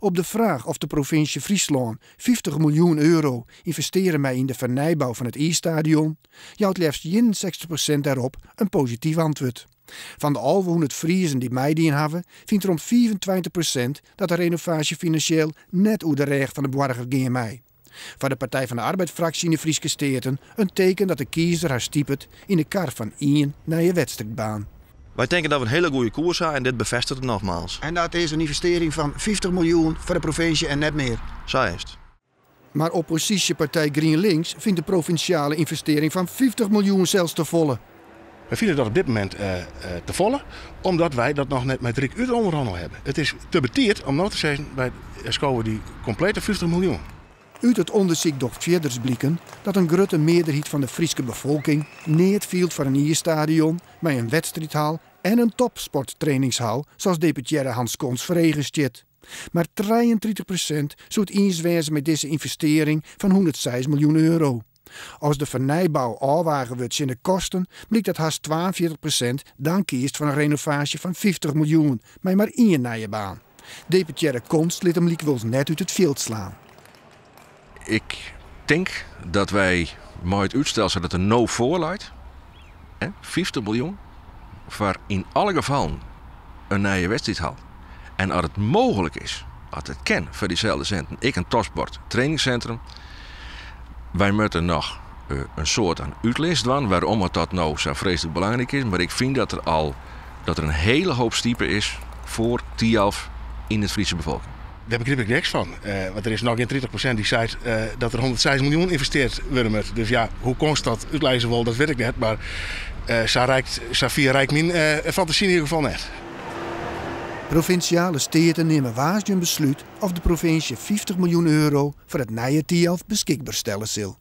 Op de fraach oft de provinsje Fryslân 50 miljoen euro ynvestearje mei yn de fernijbou fan it iisstadion, jout leafst 61% dêrop in posityf antwurd. Fan de 1100 Friezen dy't meidien hawwe, fynt rom 25% dat de renovaasje finansjeel net oer de rêch fan de boarger gean mei. Foar de Partij van de Arbeid-fraksje yn de Fryske Steaten in teken dat de kiezer har stipet yn de kar fan ien nije wedstriidbaan. Wy tinke dat we in hiele goede koers ha en dit befêstiget it nogmaals. En dat is in ynvestearring fan 50 miljoen foar de provinsje en net mear. Sa is it. Mar opposysjepartij GrienLinks fynt de provinsjale ynvestearring fan 50 miljoen sels te folle. Wy fine dat op dit momint te folle, omdat wy dat noch net mei it Ryk útûnderhannele hawwe. It is te betiid om no te sizzen, wy skowe dy komplete 50 miljoen. Ut it ûndersyk docht fierders bliken dat in grutte mearderheid fan de Fryske befolking neat fielt foar in iisstadion mei in wedstriidhal en in topsporttrainingshal, sa as deputearre Hans Konst foar eagen stiet. Mar 33% soe it iens wêze mei dizze ynvestearring fan 106 miljoen euro. As de fernijbou ôfwage wurdt tsjin de kosten, blykt dat hast 42% dan kiest foar in renovaasje fan 50 miljoen mei mar ien nije baan. Deputearre Konst lit him lykwols net út it fjild slaan. Ik tink dat wy mei it útstel sa't it der no foar leit, 50 miljoen foar yn alle gefallen in nije wedstriidhal. En as it mooglik is, as it kin foar dyselde sinten, ek in topsport trainingssintrum. Wy moatte noch in soad oan útlis dwaan wêrom it dat no sa freeslik belangryk is. Mar ik fyn dat der al dat der in hiele hoop stipe is foar Thialf yn it Fryske befolking. Dêr begryp ik niks fan. Want der is noch gjin 30% dy't seit dat der 106 miljoen ynvesteard wurde moat. Dus ja, hoe Konst dat útlizze wol, dat wit ik net. Mar sa reikt, sa fier reikt myn fantasy yn ieder gefal net. Provinsjale Steaten nimme woansdei in beslút oft de provinsje 50 miljoen euro foar it nije Thialf beskikber stelle sil.